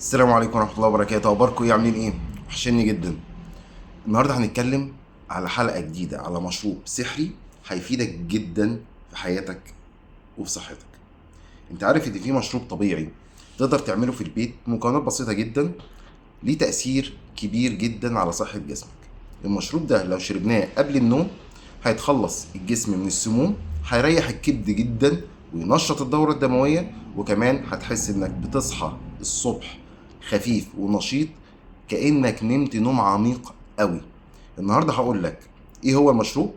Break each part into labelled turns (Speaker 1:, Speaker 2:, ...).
Speaker 1: السلام عليكم ورحمة الله وبركاته. أخباركم إيه؟ عاملين إيه؟ وحشني جدا. النهاردة هنتكلم على حلقة جديدة، على مشروب سحري هيفيدك جدا في حياتك وفي صحتك. أنت عارف إن في مشروب طبيعي تقدر تعمله في البيت، مكونات بسيطة جدا، ليه تأثير كبير جدا على صحة جسمك. المشروب ده لو شربناه قبل النوم هيتخلص الجسم من السموم، هيريح الكبد جدا وينشط الدورة الدموية، وكمان هتحس إنك بتصحى الصبح خفيف ونشيط كأنك نمت نوم عميق قوي. النهاردة هقول لك ايه هو المشروب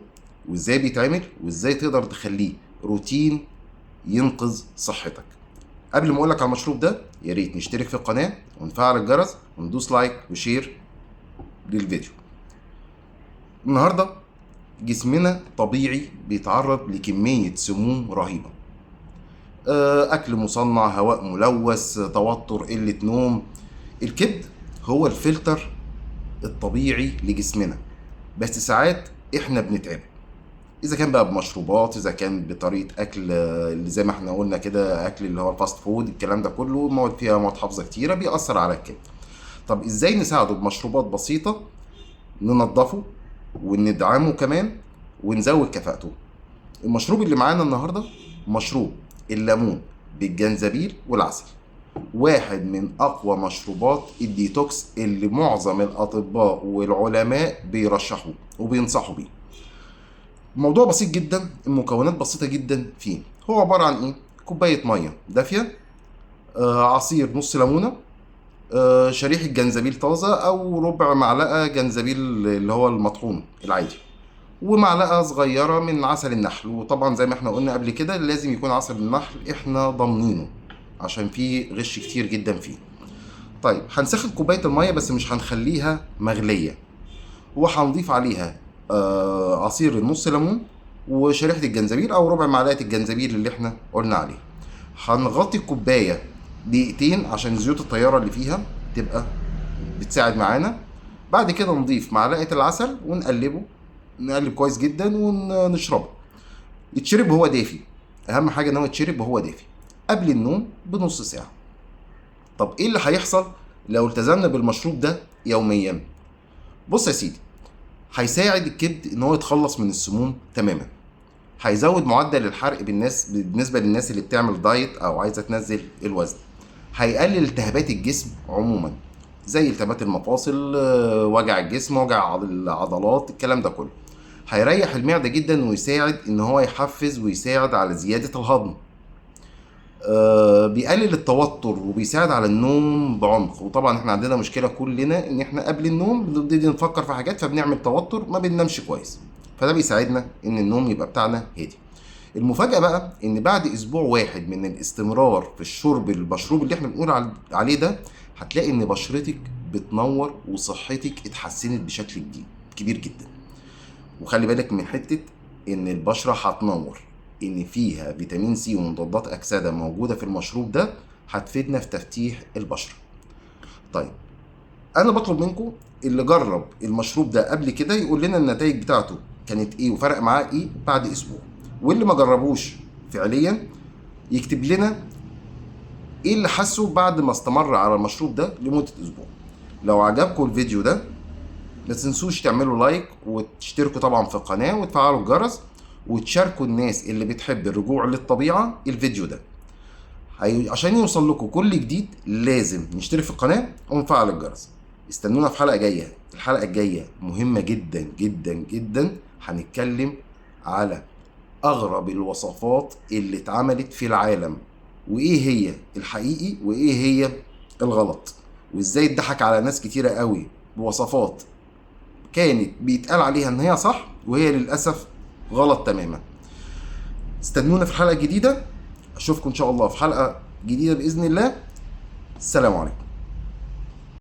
Speaker 1: وازاي بيتعمل وازاي تقدر تخليه روتين ينقذ صحتك. قبل ما اقول لك على المشروب ده يا ريت نشترك في القناة ونفعل الجرس وندوس like و share للفيديو. النهاردة جسمنا طبيعي بيتعرض لكمية سموم رهيبة، أكل مصنع، هواء ملوث، توتر، قلة نوم. الكبد هو الفلتر الطبيعي لجسمنا، بس ساعات احنا بنتعبه، اذا كان بقى بمشروبات، اذا كان بطريقة اكل اللي زي ما احنا قلنا كده، اكل اللي هو ال fast food، الكلام ده كله مواد فيها مواد حافظه كتيرة بيأثر على الكبد. طب ازاي نساعده بمشروبات بسيطة ننظفه وندعمه كمان ونزود كفاءته؟ المشروب اللي معانا النهارده مشروب الليمون بالجنزبيل والعسل، واحد من اقوى مشروبات الديتوكس اللي معظم الاطباء والعلماء بيرشحوه وبينصحوا بيه. الموضوع بسيط جدا، المكونات بسيطة جدا فيه. هو عبارة عن ايه؟ كوباية مية دافيه، عصير نص ليمونه، شريحة جنزبيل طازة او ربع معلقه جنزبيل اللي هو المطحون العادي، ومعلقة صغيرة من عسل النحل. وطبعا زي ما احنا قلنا قبل كده لازم يكون عسل النحل احنا ضامنينه عشان فيه غش كتير جدا فيه. طيب هنسخن كوباية المية بس مش هنخليها مغليه، وهنضيف عليها عصير النص ليمون وشريحه الجنزبيل او ربع معلقه الجنزبيل اللي احنا قلنا عليه. هنغطي الكوباية دقيقتين عشان زيوت الطيارة اللي فيها تبقى بتساعد معانا. بعد كده نضيف معلقه العسل ونقلبه، نقلب كويس جدا ونشربه. يتشرب وهو دافي، اهم حاجة ان هو يتشرب وهو دافي قبل النوم بنص ساعة. طب ايه اللي هيحصل لو التزمنا بالمشروب ده يوميا؟ بص يا سيدي، هيساعد الكبد ان هو يتخلص من السموم تماما، هيزود معدل الحرق بالنسبة للناس اللي بتعمل دايت او عايزه تنزل الوزن، هيقلل التهابات الجسم عموما زي التهابات المفاصل، وجع الجسم، وجع العضلات، الكلام ده كله. هيريح المعدة جدا ويساعد ان هو يحفز ويساعد على زيادة الهضم، بيقلل التوتر وبيساعد على النوم بعمق. وطبعا احنا عندنا مشكلة كلنا ان احنا قبل النوم بنبتدي نفكر في حاجات فبنعمل توتر، ما بننامش كويس، فده بيساعدنا ان النوم يبقى بتاعنا هادي. المفاجأة بقى ان بعد اسبوع واحد من الاستمرار في الشرب المشروب اللي احنا بنقول عليه ده، هتلاقي ان بشرتك بتنور وصحتك اتحسنت بشكل كبير جدا. وخلي بالك من حتة ان البشرة هتنور، ان فيها فيتامين سي ومضادات اكسدة موجودة في المشروب ده هتفيدنا في تفتيح البشرة. طيب انا بطلب منكم اللي جرب المشروب ده قبل كده يقول لنا النتائج بتاعته كانت ايه وفرق معاه ايه بعد اسبوع، واللي ما جربوش فعليا يكتب لنا ايه اللي حسه بعد ما استمر على المشروب ده لمدة اسبوع. لو عجبكم الفيديو ده ما تنسوش تعملوا like وتشتركوا طبعا في القناة وتفعلوا الجرس وتشاركوا الناس اللي بتحب الرجوع للطبيعة الفيديو ده، عشان يوصل لكم كل جديد لازم نشترك في القناة ونفعل الجرس. استنونا في حلقة جاية، الحلقة الجاية مهمة جدا جدا جدا، هنتكلم على أغرب الوصفات اللي اتعملت في العالم، وإيه هي الحقيقي وإيه هي الغلط، وإزاي اتضحك على ناس كتيرة قوي بوصفات كانت بيتقال عليها إن هي صح وهي للأسف غلط تماما. استنونا في الحلقة الجديدة، أشوفكم إن شاء الله في حلقة جديدة بإذن الله. السلام عليكم.